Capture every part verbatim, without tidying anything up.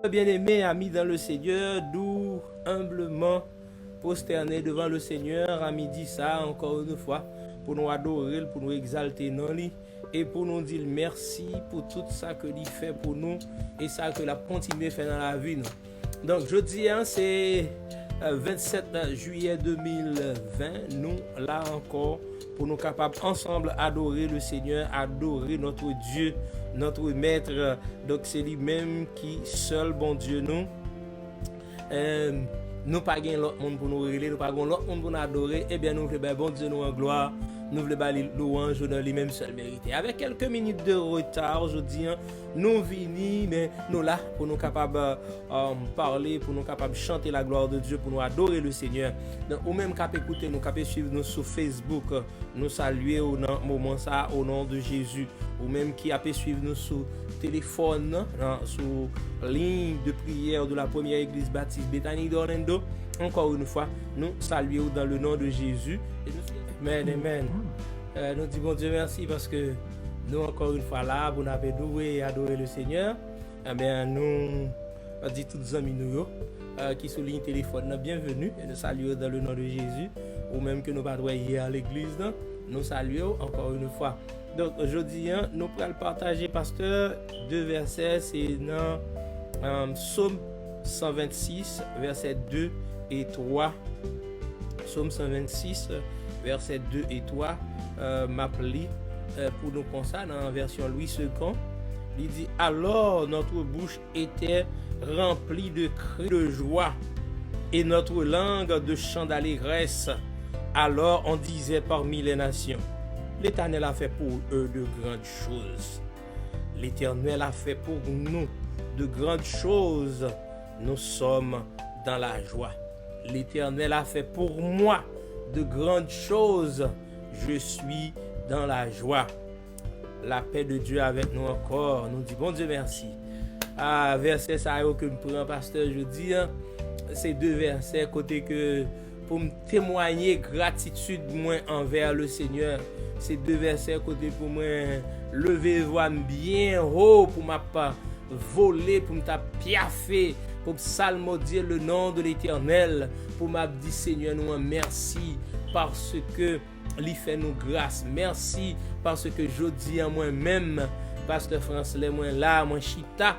Bien-aimés, amis dans le Seigneur, nous humblement prosternés devant le Seigneur à midi ça, encore une fois, pour nous adorer, pour nous exalter non li, e pou nou di l mèsi pou tout sa ke li fè pou nou e sa ke l ap kontinye fè nan lavi nou. Donk, jodi a, se, euh, vennsèt jiyè de mil ven, nou la ankò pou nou kapab ansanm adore le Seigneur, adorer notre Dieu, notre Maître. Donk, se li menm ki sèl Bondye nou. Euh, nou pa gen lòt moun pou nou rele, nou pa gen lòt moun pou nou adore, ebyen nou vle bay Bondye nou an glwa, nou vle bay li lwanj, onè li menm sèl merite. Avec quelques minutes de retard, jodi a, nou vini, men nou la pou nou kapab, euh, pale, pou nou kapab chante la gloire de Dieu, pou nou adore le Seigneur. Donk, ou menm k ap ekoute nou, k ap swiv nou sou Facebook, nou salye w nan moman sa a, au nom de Jésus. Ou menm ki ap swiv nou sou telefòn nan, nan, sou ligne de prière de la Première Église Baptiste Bethany d'Orlando, encore une fois, nou salye w dans le nom de Jésus. E nou, amen, amen. Euh, nou di Bondye mèsi paske nou ankò yon fwa la pou n ap louwe e adore le Seigneur. Ebyen, nou di tout zanmi nou yo, euh, ki sou liy telefòn nan, bienvenue. E nou salye yo dans le nom de Jésus. Ou menm ke nou pa t wè yè a legliz nan, nou salye w encore une fois. Donk, jodi a, nou pral pataje, pastè, de vèsè, se nan, euh, Sòm san vennsis, vèsè de e twa. Sòm san vennsis, vèsè de e twa, euh, m ap li, euh, pou nou konsa, nan vèsyon Louis Segond. Li di, alors notre bouche était remplie de cris de joie et notre langue de chants d'allégresse. Alors on disait parmi les nations, l'Éternel a fait pour eux de grandes choses. L'Éternel a fait pour nous de grandes choses. Nous sommes dans la joie. L'Éternel a fait pour moi de grandes choses. Je suis dans la joie. La paix de Dieu avec nous encore. Nou di Bondye mèsi. A, vèsè sa yo ke m pran, pastè, jodi a, se de vèsè kote ke pou m temwaye gratitid mwen anvè le Seigneur. Se de vèsè kote pou mwen leve vwa m byen wo, pou m ap vole, pou m t ap pyafe, pou m salmodye le nom de l'Éternel, pou m ap di Senyè nou an mèsi, paske li fè nou gras. Mèsi, paske jodi a mwen menm, pastè Fransley, mwen la, mwen chita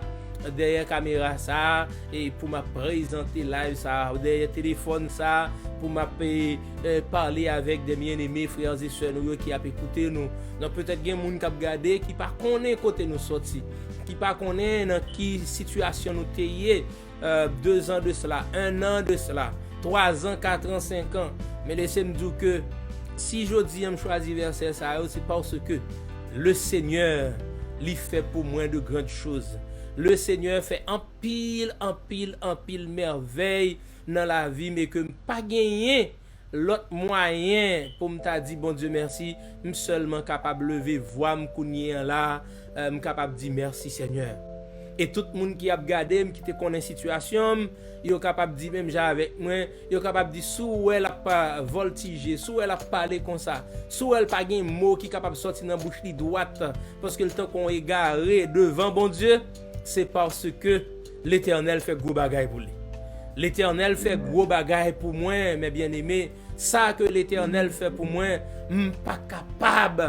dèyè kamera sa a, e pou m ap prezante live sa a, dèyè telefòn sa a, pou m ap, e, e, pale avèk de byeneme frè e sè nou yo ki ap ekoute nou. Donk, petèt gen moun k ap gade ki pa konnen kote nou sòti, ki pa konnen nan ki sitiyasyon nou te ye, euh, deux ans de cela, un an de cela, twa zan, kat an, senk an. Men lese m di w ke si jodi a m chwazi vèsè sa yo, se paske le Senyè, li fè pou mwen de grandes choses. Le Senyè fè anpil, anpil, anpil mèvèy nan lavi m e ke m pa genyen lòt mwayen pou m ta di Bondye mèsi, m sèlman kapab leve vwa m kounye a la, euh, m kapab di mèsi Senyè. E tout moun ki ap gade m, ki te konnen sitiyasyon m, yo kapab di menm jan avèk mwen, yo kapab di si w wè l ap, euh, vòltije, si w wè l ap pale konsa, si w wè l pa gen mo ki kapab sòti nan bouch li dwat, paske l tankou yon egare devan Bondye, se paske Letènèl fè gwo bagay pou li. Letènèl fè gwo bagay pou mwen, mes bien-aimés. Sa ke Letènèl fè pou mwen, m pa kapab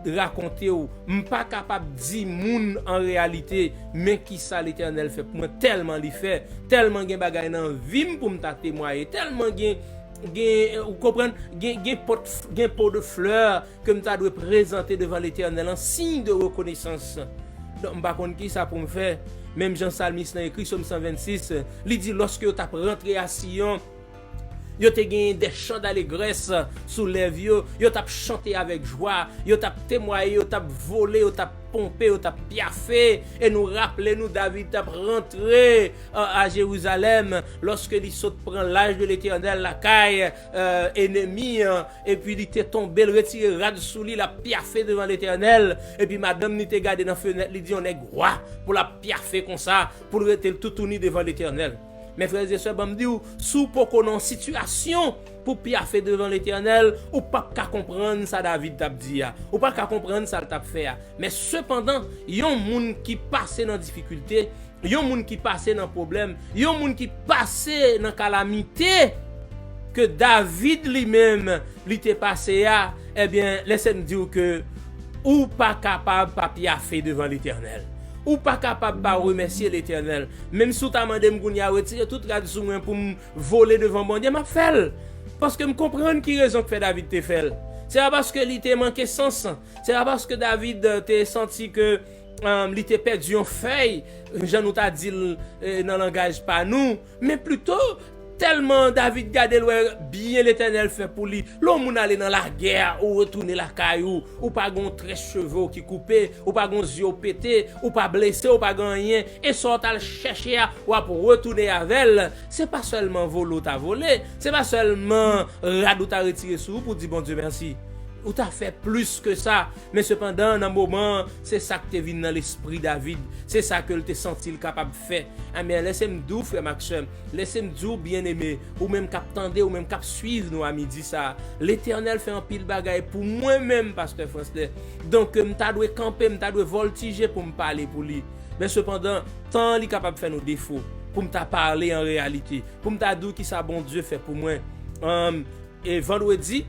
rakonte w, m pa kapab di moun an reyalite, men kisa Letènèl fè pou mwen, tèlman li fè, tèlman gen bagay nan vi m pou m ta temwaye, tèlman gen, gen, ou konprann, gen, gen pòt, gen po de flè ke m ta dwe prezante devan Letènèl an siy de rekonesans. Donk, m pa konn kisa pou m fè. Menm jan salmis lan ekri, Sòm san vennsis, li di, lòske yo t ap rantre a Siyon, yo te genyen de chan dalegrès sou lèv yo, yo t ap chante avèk jwa, yo t ap temwaye, yo t ap vole, yo t ap ponpe, yo t ap pyafe. E nou raple nou, David t ap rantre, euh, a Jerizalèm, lòske li sot pran laj de Letènèl lakay, euh, enemi an, epi li te tonbe, l retire rad sou li, l ap pyafe devan Letènèl. Epi madanm li te gade nan fenèt, li di, yon nèg wa pou l ap pyafe konsa, pou l rete l toutouni devan Letènèl. Men frè e sè, ban m di w, si w poko nan yon sitiyasyon pou w pyafe devan Letènèl, ou p ap ka konprann sa David t ap di a. Ou p ap ka konprann sa l t ap fè a. Men sepandan, yon moun ki pase nan difikilte, yon moun ki pase nan pwoblèm, yon moun ki pase nan kalamite ke David li menm li te pase a, ebyen, lèse m di w ke ou pa kapab pa pyafe devan Letènèl. Ou pa kapab pa remèsye Letènèl. Menm si w ta mande m kounye a retire tout rad sou mwen pou m vole devan Bondye, m ap fè l. Paske m konprann ki rezon k fè David te fè l. Se pa paske li te manke sans. Se pa paske David, eh, te santi ke, eh, li te pèdi yon fèy, jan nou ta di l, eh, nan langaj pa nou, men pito, tèlman David gade l wè byen Letènèl fè pou li. Lè yon moun ale nan lagè, ou retounen lakay ou, ou pa gen yon très cheve w ki koupe, ou pa gen yon zye w pete, ou pa blese, ou pa gen anyen, e sa w t al chèche a, w ap retounen avè l. Se pa sèlman vole w ta vole, se pa sèlman rad ou ta retire sou ou pou di Bondye mèsi. Ou ta fè plis ke sa. Men sepandan, nan moman an, se sa k te vin nan lespri David. Se sa ke l te santi l kapab fè. Amen. Lèse m di w, frè m ak sè m, lèse m di w, byeneme, ou menm k ap tande, ou menm k ap swiv nou a midi sa a, Letènèl fè anpil bagay pou mwen menm, pastè Fransley. Donk, m ta dwe kanpe, m ta dwe vòltije pou m pale pou li. Men sepandan, tan an li kapab fè nou defo, pou m ta pale an reyalite, pou m ta di w kisa Bondye fè pou mwen. Ann, e vandredi,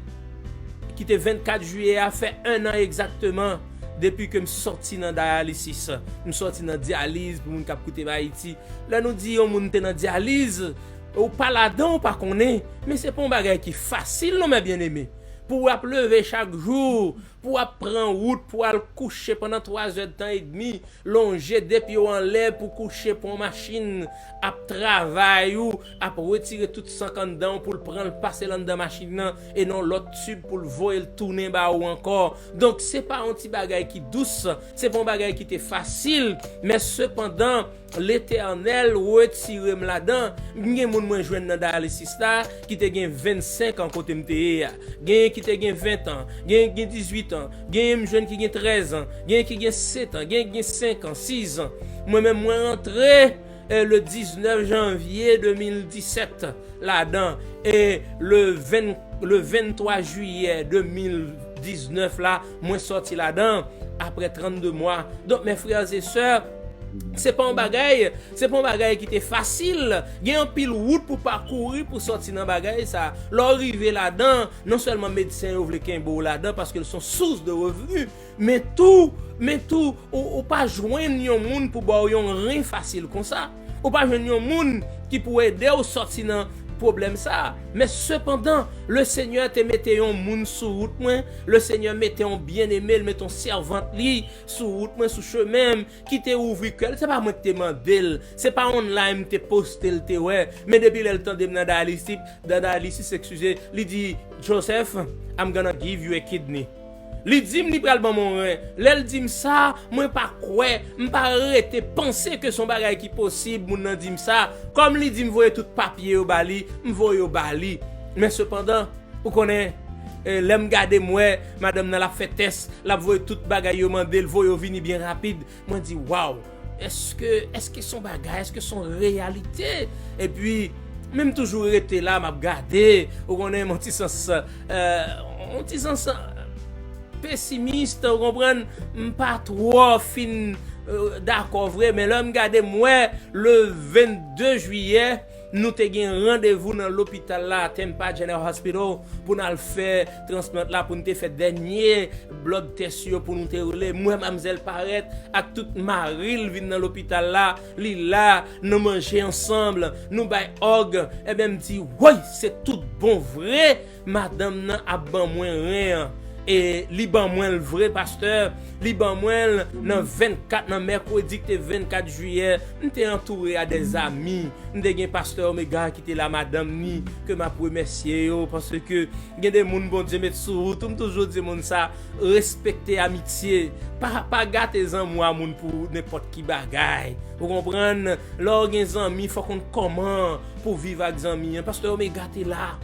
ki te vennkat jiyè a, fè en an egzakteman depi ke m sòti nan dayalisis. M sòti nan dyaliz, pou moun k ap koute m Ayiti. Lè nou di yon moun te nan dyaliz, ou pa ladan, ou pa konnen, men se pa yon bagay ki fasil non, mè byeneme. Pou w ap leve chak jou, pou w ap pran wout, pou w al kouche pandan twa zè d tan edmi, lonje de pye w anlè pou kouche, pran yon machin, ap travay ou, ap retire tout san k anndan w pou l pran l pase l anndan machin nan, e nan lòt tib pou l voye l tounen ba ou ankò. Donk, se pa yon ti bagay ki dous, se pa yon bagay ki te fasil, men sepandan, Letènèl retire m ladan. M gen moun mwen jwenn nan dayalisis la ki te gen vennsenk an kote m te ye a. Genyen ki te gen ven an, genyen ki gen dizuit an, genyen m jwenn ki gen trèz an, genyen ki gen sèt an, genyen ki gen senk an, sis an. Mwen menm, mwen rantre, eh, le diznèf janvye de mil disèt ladan. E le ven, le venntwa jiyè de mil diznèf la, mwen sòti ladan apre trannde mwa. Donk, mes frères et sœurs, se pa yon bagay, se pa yon bagay ki te fasil. Gen anpil wout pou pakouri pou sòti nan bagay sa. Lè w rive ladan, non sèlman medsen yo vle kenbe w ladan paske l se yon sous de revni, men tou, men tou, ou, ou pa jwenn yon moun pou ba w yon ren fasil konsa. Ou pa jwenn yon moun ki pou ede w sòti nan pwoblèm sa. Men sepandan, Lesenyè te mete yon moun sou wout mwen. Lesenyè mete yon byeneme, l mete yon sèvant li sou wout mwen, sou chemen m, ki te ouvri kè l. Se pa mwen ki te mande l. Se pa online m te poste l te wè. Men depi lè l tande m nan dayalisis, nan dayalisis, eskize, li di, "Joseph, I'm gonna give you a kidney." Li di m li pral ban mwen yon ren. Lè l di m sa, mwen pa kwè, m pa rete panse ke se yon bagay ki posib, moun nan di m sa. Kòm li di m voye tout papye yo ba li, m voye yo ba li. Men sepandan, ou konnen, eh, lè m gade m wè, madanm nan l ap fè tès, l ap voye tout bagay yo mande l, voye yo vini byen rapid. Mwen di, "Waw, èske, èske se yon bagay, èske se yon reyalite?" Epi, men m toujou rete la, m ap gade, ou konnen, m yon ti sans, eh, yon ti sans, eh, pesimis, ou konprann, m pa twò fin, eh, dakò vre, men lè m gade, m wè, le vennde jiyè, nou te gen randevou nan lopital la, Tampa General Hospital, pou n al fè transplant la, pou n te fè dènye blood test yo, pou nou te rele. M wè manmzèl parèt ak tout mari l vin nan lopital la, li la, nou manje ansanm, nou bay òg. Ebyen, m di, "Woy, se tout bon vre, madanm nan ap ban mwen ren an." E li ban mwen l vre, pastè. Li ban mwen l nan vennkat, nan mèkredi ki te vennkat jiyè. M te antoure a dèzami. M te gen pastè Omega ki te la, madanm ni, ke m ap remèsye yo, paske gen de moun Bondye met sou wout ou, m toujou di moun sa, respekte amitye. Pa, pa gate zanmi a moun pou nenpòt ki bagay. Ou konprann? Lè w gen zanmi, fò w konn kòman pou viv ak zanmi an. Pastè Omega te la.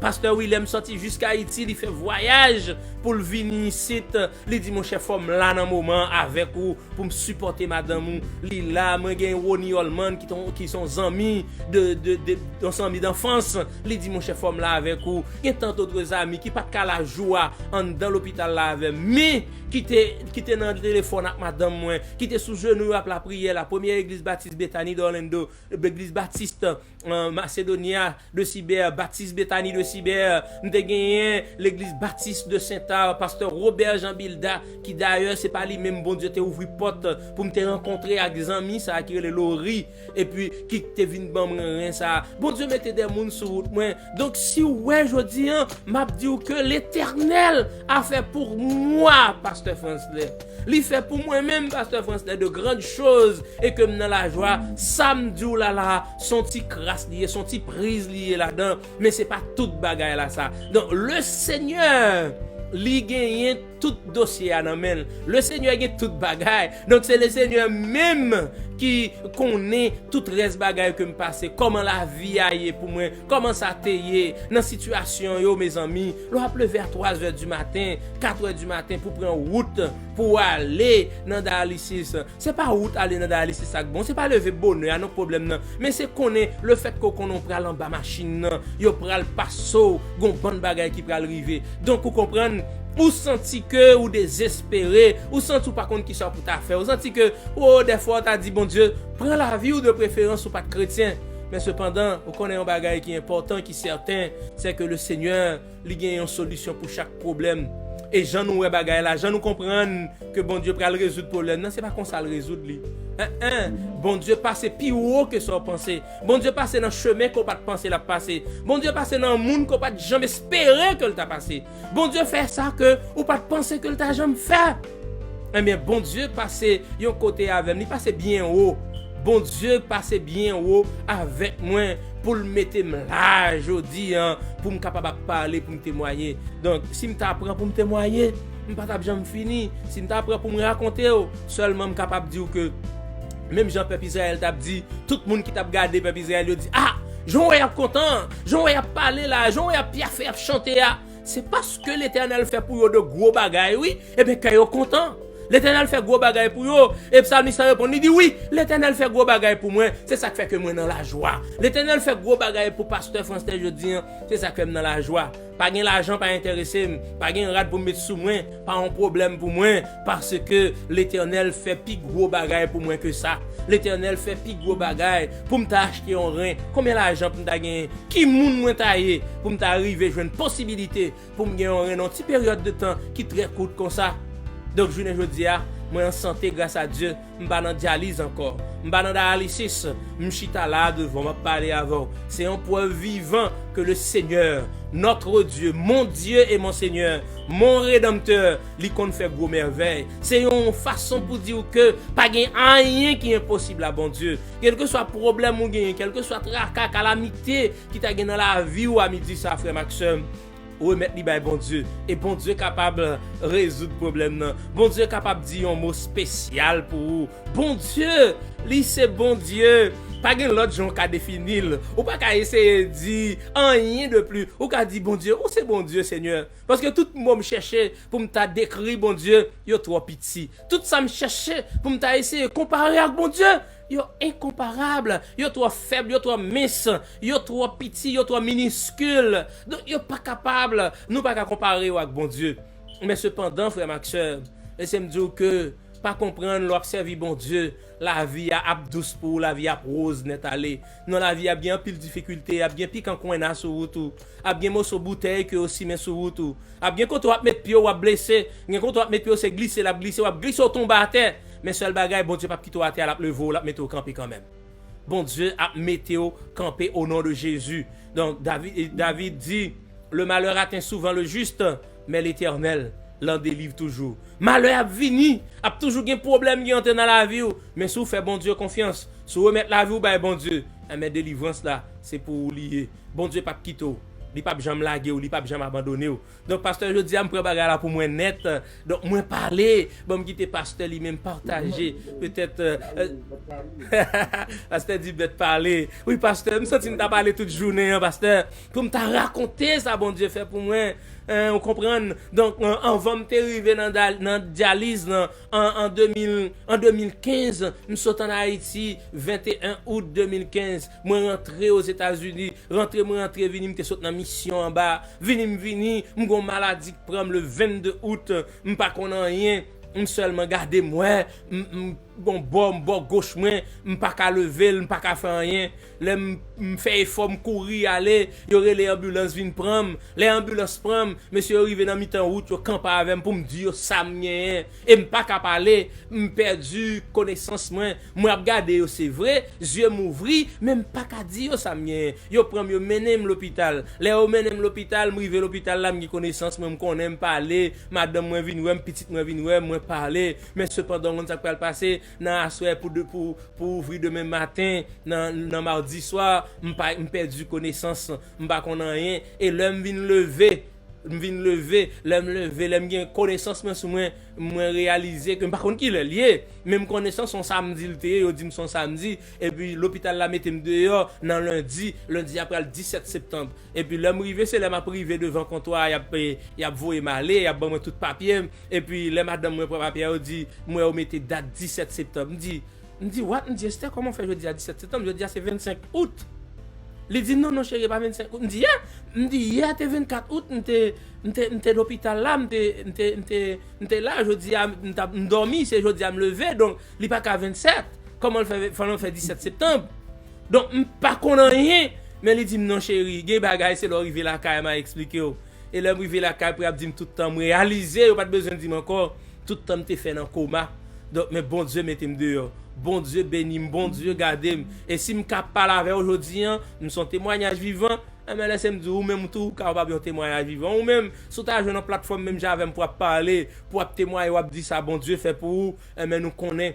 Pastè Willem sòti jiska Ayiti, li fè vwayaj pou l vini isit. Li di, monchè, fò m la nan moman avèk ou pou m sipòte madanm ou. Li la, mwen gen Ronnie Holman ki ton, ki se yon zanmi de, de, de, yon zanmi danfans. Li di, monchè, fò m la avèk ou. Gen tan dòt zanmi ki pa t ka la jou a anndan lopital la avè m, men ki te, ki te nan telefòn ak madanm mwen, ki te sou jenou yo ap lapriyè la. Premye Legliz Batis Betani de Orlando, Legliz Batis, euh, Macedonia de Cyber, Batis Betani de Cyber, m te genyen Legliz Batis de Senta, Pastè Robert Jean Bilda, ki dayè se pa li menm Bondye te ouvri pòt pou m te rankontre ak zanmi sa a ki rele Lori, epi ki te vin ban mwen ren sa a. Bondye mete de moun sou wout mwen. Donk, si w wè jodi a, m ap di w ke Letènèl a fè pou mwen, Pastè Fransley. Li fè pou mwen menm, Pastè Fransley, de grandes choses, e ke m nan lajwa. Sa m di w la la, se yon ti kras li ye, se yon ti priz li ye ladan, men se pa tout bagay la sa. Donk, le Senyè, li genyen tout dosye a nan men l. Le Senyè gen tout bagay. Donk, se le Senyè menm ki konnen tout rès bagay ke m pase, kòman lavi a ye pou mwen, kòman sa te ye nan sitiyasyon yo, mezanmi. Lè w ap leve a twa zè di maten, kat è di maten pou pran wout pou w ale nan dayalisis, se pa wout ale nan dayalisis sa k bon, se pa leve bonè a non pwoblèm nan, men se konnen lefètke w konnen w pral anba machin nan, yo pral pase w, gon bann bagay ki pral rive. Donk, ou konprann, ou santi ke ou dezespere, ou santi ou pa konn kisa pou ta fè, ou santi ke, o, dèfwa w ta di Bondye, pran lavi w de preferans ou pa t kretyen. Men sepandan, ou konnen yon bagay ki enpòtan, ki sèten, se ke le Senyè, li gen yon solisyon pou chak pwoblèm. E jan nou wè bagay la, jan nou konprann ke Bondye pral rezoud pwoblèm nan, se pa konsa l rezoud li. En, en, Bondye pase pi wo ke sa w panse. Bondye pase nan chemen ke w pa t panse l ap pase. Bondye pase nan moun ke w pa t janm espere ke l ta pase. Bondye fè sa ke ou pa t panse ke l ta janm fè. Ebyen, Bondye pase yon kote avè m, li pase byen wo. Bondye pase byen wo avèk mwen pou l mete m la jodi a, pou m kapab ap pale, pou m temwaye. Donk, si m ta pran pou m temwaye, m pa t ap janm fini. Si m ta pran pou m rakonte w, sèlman m kapab di w ke, menm jan pèp Izrayèl t ap di, tout moun ki t ap gade pèp Izrayèl yo di, a, jan w wè y ap kontan, jan w wè y ap pale la, jan w wè y ap pyafe, y ap chante a, se paske Letènèl fè pou yo de gwo bagay, wi, ebyen kè yo kontan. Letènèl fè gwo bagay pou yo. E psalmis la reponn, li di, wi, Letènèl fè gwo bagay pou mwen, se sa k fè ke mwen nan lajwa. Letènèl fè gwo bagay pou pastè Fransley jodi a, se sa k fè m nan lajwa. Pa gen lajan pa enterese m, pa gen rad pou m met sou mwen, pa yon pwoblèm pou mwen, paske Letènèl fè pi gwo bagay pou mwen ke sa. Letènèl fè pi gwo bagay pou m ta achte yon ren. Konbyen lajan pou m ta genyen? Ki moun mwen ta ye pou m ta rive jwenn posibilite pou m gen yon ren nan yon ti peryòd de tan ki trè kout konsa? Donk, jounen jodi a, mwen an sante gras a Dye, m pa nan dyaliz ankò, m pa nan dayalisis, m chita la devan w, m ap pale avè w. Se yon prèv vivan ke le Senyè, notre Dieu, mon Dieu et mon Seigneur, mon Rédempteur, li konn fè gwo mèvèy. Se yon fason pou di w ke pa gen anyen ki enposib a Bondye. Kèlkeswa pwoblèm ou genyen, kèlkeswa traka, kalamite ki ta gen nan lavi w a midi sa, frè m ak sè m, remèt li bay Bondye. E Bondye kapab rezoud pwoblèm nan. Bondye kapab di yon mo espesyal pou ou. Bondye, li se Bondye. Pa gen lòt jan w ka defini l. Ou pa ka eseye di anyen de plis. Ou ka di, Bondye, ou se Bondye, Senyè. Paske tout mo m chèche pou m ta dekri Bondye, yo twò piti. Tout sa m chèche pou m ta eseye konpare ak Bondye, yo enkonparab, yo twò fèb, yo twò mens, yo twò piti, yo twò miniskil. Donk, yo pa kapab, nou pa ka konpare yo ak Bondye. Men sepandan, frè m ak sè m, lese m di w ke pa konprann lè w ap sèvi Bondye, lavi a ap dous pou ou, lavi a ap woz nèt ale. Non, lavi a ap gen anpil difikilte, ap gen pikan kwenna sou wout ou, ap gen moso boutèy ke yo simen sou wout ou, ap gen kote w ap met pye w, w ap blese, gen kote w ap met pye w, se glise l ap glise, w ap glise, w tonbe atè. Men sèl bagay, Bondye p ap kite w atè a, l ap leve w, l ap mete w kanpe kanmenm. Bondye ap mete w kanpe au nom de Jésus. Donk, David, David di, le malheur atteint souvent le juste, mais l'Éternel l'en délivre toujours. Malè ap vini, ap toujou gen pwoblèm ki antre nan lavi w. Men si w fè Bondye konfyans, si w remèt lavi w bay Bondye, enben delivrans la, se pou ou li ye. Bondye p ap kite w. Li p ap janm lage w, li p ap janm abandone w. Donk, pastè, jodi a, m pran bagay la pou mwen nèt. Donk, mwen pale. Bon, m kite pastè li menm pataje. Petèt, euh, pastè di bèt pale. Wi, pastè, m santi m ta pale tout jounen an, pastè. Pou m ta rakonte sa Bondye fè pou mwen. Hein, ou konprann? Donk, euh, anvan m te rive nan, dal- nan dyaliz nan, an, an de mil, an de mil kenz, m sot ann Ayiti, venteyen out de mil kenz. Mwen rantre Ozetazini. Rantre mwen rantre vini, m te sot nan misyon anba. Vini m vini, m gon maladi k pran m le vennde out. M pa konn anyen. M sèlman gade m wè. M, m gon bò, m bò goch mwen. M pa ka leve l, m pa ka fè anyen. Lè m, m fè efò, m kouri ale. Yo rele anbilans vin pran m. Lè anbilans pran m, mesye yo rive nan mitan wout, yo kanpe avè m pou m di yo sa m genyen. E m pa ka pale, m pèdi konesans mwen. Mwen ap gade yo, se vre, zye m ouvri, men m pa ka di yo sa m genyen. Yo pran m, yo mennen m lopital. Lè yo mennen m lopital, m rive lopital la, m gen konesans mwen, m konnen m pale, madanm mwen vin wè m, pitit mwen vin wè m, mwen pale. Men sepandan, w konn sa k pral pase nan aswè pou, de- pou, pou ouvri demen maten, nan, nan madi swa, m pa, m pèdi konesans, m pa konn anyen. E lè m vin leve, m vin leve, lè m leve, lè m gen konesans mwen sou mwen, mwen reyalize ke m pa konn kilè l ye, men m konnen se yon samdi l te ye, yo di m se yon samdi, epi lopital la mete m deyò nan lendi, lendi a pral disèt septanm. Epi lè m rive, se lè m ap rive devan kontwa a, y ap, y ap voye m ale, y ap ban mwen tout papye m, epi lè madanm mwen pran papye a, yo di, m wè yo mete dat disèt septanm. M di, M di, "What?" M di, "Esther, kòman w fè jodi a disèt septanm? Jodi a se vennsenk out." Li di, "Non, non, cheri, e pa vennsenk out." M di, "Yè?" M di, "Yè te vennkat out, m te, m te, m te lopital la, m te, m te, m te, m te la, jodi a, m t ap, m dòmi, se jodi a m leve, donk li pa ka vennsèt. Kòman l fè, fò l fè disèt septanm?" Donk, m pa konn anyen, men li di m, "Non, cheri, gen bagay, se lè w rive lakay, m a eksplike w." E lè m rive lakay, pou y ap di m tout tan, m reyalize, yo pa t bezwen di m ankò, tout tan m te fè nan koma. Donk, men Bondye mete m deyò. Bondye beni m, Bondye gade m. E si m ka pale avè w jodi a, m se yon temwayaj vivan, enben, lèse m di w, ou menm tou, ou kapab yon temwayaj vivan. Ou menm, si w ta jwenn yon platfòm menm jan avè m pou w ap pale, pou w ap temwaye, w ap di sa Bondye fè pou ou, enben, nou konnen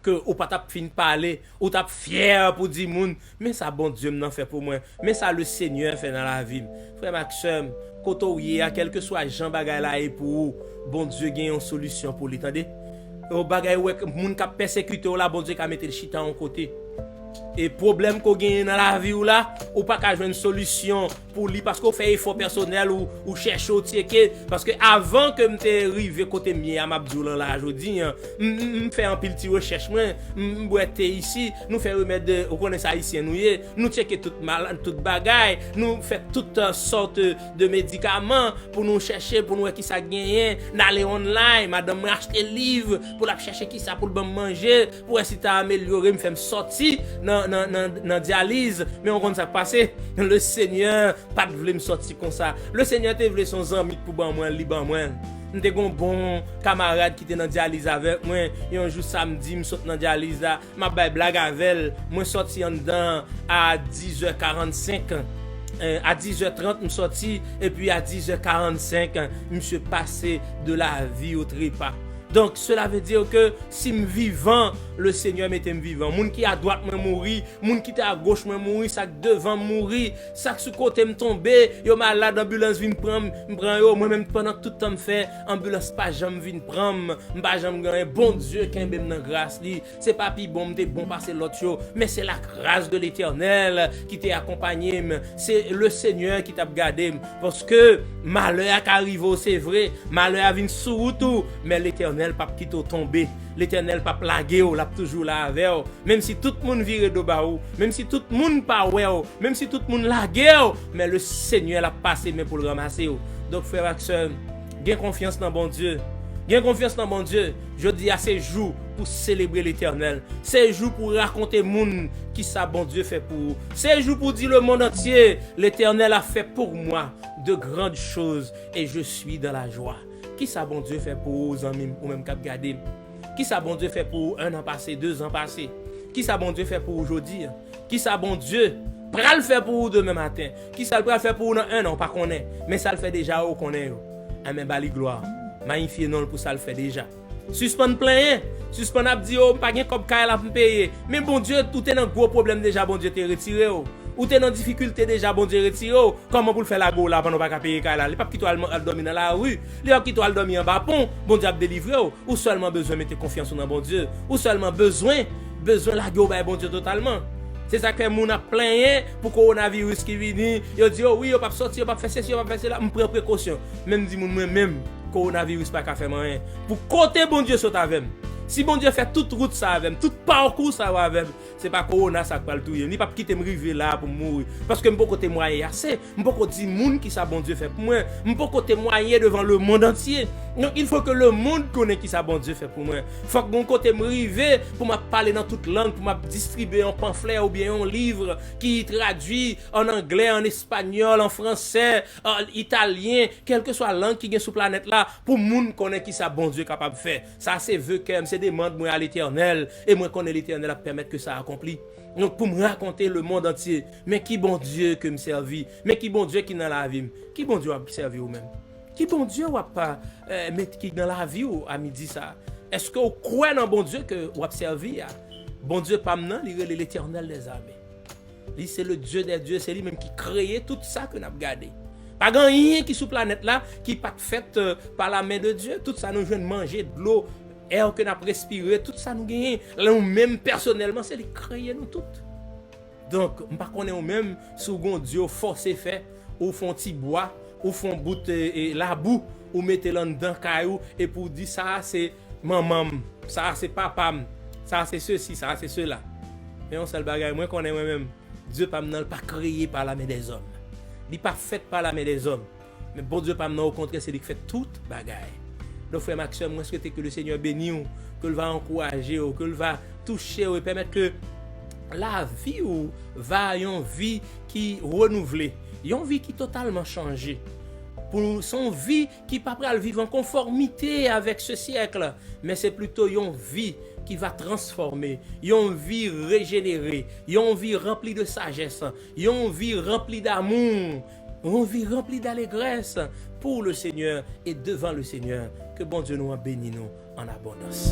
ke ou pa t ap fin pale, ou t ap fyè pou di moun, "Men sa Bondye m nan fè pou mwen, men sa Lesenyè fè nan lavi m." Frè m ak sè m, kote w ye a, kèlkeswa jan bagay la ye pou ou, Bondye gen yon solisyon pou li, tande. Yon bagay ou wè, moun k ap pèsekite w la, Bondye ka mete l chita yon kote. E pwoblèm ke w genyen nan lavi w la, ou pa ka jwenn solisyon pou li, paske w fè efò pèsonèl, ou, ou chèche, w tcheke, paske avan ke m te rive kote m ye a, m ap di w lan la jodi a, m, m, m fè anpil ti rechèch mwen, m, m bwè te isi, nou fè remèd, ou konnen se Ayisyen nou ye, nou tcheke tout mal, tout bagay, nou fè tout, euh, sòt de medikaman pou nou chèche, pou nou wè kisa k genyen, n ale online, madanm mwen achte liv pou l ap chèche kisa pou l ban m manje, pou wè si ta amelyore m, fè m sòti nan, nan, nan, nan dyaliz. Men w konn sa k pase? Lesenyè pa t vle m sòti konsa. Lesenyè te vle se yon zanmi k pou ban mwen l, li ban mwen l. M te gen yon bon kamarad ki te nan dyaliz avèk mwen. Yon jou samdi, m sot nan dyaliz la, m ap bay blag avè l. Mwen sòti anndan a dizè karannsenk. Eh, a dizè trant, m sòti, epi a dizè karannsenk, misye pase de la vie au trépas. Donk, cela veut dire que si m vivan, Lesenyè mete m vivan. Moun ki adwat mwen mouri, moun ki te agoch mwen mouri, sa k devan m mouri, sa k sou kote m tonbe, yo malad, anbilans vin pran m, m pran yo. Mwen menm, pandan tout tan m fè, anbilans pa janm vin pran m, m pa janm gen anyen. Bondye kenbe m nan gras li. Se pa pi bon m te bon pase lòt yo, men se la grâce de l'Éternel ki te akonpanye m. Se Lesenyè ki t ap gade m. Paske malè a ka rive w, se vre, malè a vin sou wout ou, men Letènèl p ap kite w tonbe. Letènèl p ap lage w, l ap toujou la avè w. Menm si tout moun vire do ba ou, menm si tout moun pa wè w, menm si tout moun lage w, men Lesenyè l ap pase men pou l ranmase w. Donk, frè ak sè m, gen konfyans nan Bondye. Gen konfyans nan Bondye. Jodi a se jou pou selebre Letènèl. Se jou pou rakonte moun kisa Bondye fè pou ou. Se jou pou di lemonn antye, Letènèl a fait pour moi de grandes choses et je suis dans la joie. Kisa Bondye fè pou ou, zanmi m, ou menm k ap gade m? Kisa Bondye fè pou ou en an pase, de zan pase? Kisa Bondye fè pou ou jodi a? Kisa Bondye pral fè pou ou demen maten? Kisa l pral fè pou ou nan en an, ou pa konnen. Men sa l fè deja, ou konnen yo. Enben, ba li glwa. Mayifye non l pou sa l fè deja. Sispann plenyen. Sispann ap di, "O, m pa gen kòb kay la pou m peye." Men Bondye, ou te nan gwo pwoblèm deja, Bondye te retire w. Ou te nan difikilte deja, Bondye retire w. Kòman pou l fè lage w la pandan w pa ka peye kay la? Li p ap kite w al, al dòmi nan lari. Li p ap kite w al dòmi anba pon. Bondye ap delivre w. Ou sèlman bezwen mete konfyans ou nan Bondye. Ou sèlman bezwen, bezwen lage w bay Bondye totalman. Se sa k fè moun ap plenyen pou kowonaviris ki vini. Yo di, "O wi, yo p ap sòti, yo p ap fè sesi, yo p ap fè sela." M pran prekosyon. Men m di moun, mwen menm, kowonaviris pa ka fè m anyen. Pou kote Bondye sot avè m. Si Bondye fè tout wout sa avè m, tout pakou sa yo avè m, se pa kowona sa k pral touye m. Li p ap kite m rive la pou m mouri. Paske m poko temwaye ase. M poko di moun ki sa Bondye fè pou mwen. M poko temwaye devan le monde entier. Donc, il faut que le monde konnen ki sa Bondye fè pou mwen. Fòk gon kote m rive pou m ap pale nan tout lang, pou m ap distribye yon panflè oubyen yon liv ki tradui an anglè, an espanyòl, an fransè, an italyen, kèlkeswa lang ki gen sou planèt la, pou moun konnen ki sa Bondye kapab fè. Sa se ve kè m, se demann mwen a Letènèl, e mwen konnen Letènèl ap pèmèt ke sa akonpli. Donk, pou m rakonte le monde entier, men ki Bondye ke m sèvi, men ki Bondye ki nan lavi m, ki Bondye w ap sèvi ou menm? Ki Bondye w ap, eh, met ki nan lavi w a midi sa? Èske w kwè nan Bondye ke w ap sèvi a? Bondye pa m nan, li rele Letènèl dèzame. Li se le Dieu des dieux, se li menm ki kreye tout sa ke n ap gade. Pa gen anyen ki sou planèt la ki pa t fèt, eh, pa la men de Dye. Tout sa nou jwenn, manje, dlo, è ke n ap respire, tout sa nou genyen, nou menm pèsonèlman, se li k kreye nou tout. Donk, m pa konnen ou menm, si w gon dye w fòse fè, ou fè yon ti bwa, ou fè yon bout, eh, eh, labou, ou mete l anndan kay ou, epi w di, "Sa a se manman m, sa a se papa m, sa a se sesi, sa a se sela." Men yon sèl bagay, mwen konnen mwen menm, Dye pa m nan, li pa kreye pa la men dèzòm. Li pa fèt pa la men dèzòm. Men Bondye pa m nan, okontrè, se li k fè tout bagay. Donk, frè m ak sè m, mwen swete ke le Senyè beni w, ke l va ankouraje w, ke l va touche w e pèmèt ke lavi w va yon vi ki renouvle, yon vi ki totalman chanje. Pou se yon vi ki pa pral viv an konfòmite avèk se syèk, men se plito yon vi ki va transfòme, yon vi rejenere, yon vi ranpli de sajès, yon vi ranpli damou, yon vi ranpli dalegrès pour le Seigneur et devant le Seigneur. Ke Bondye nou an beni nou an abondans.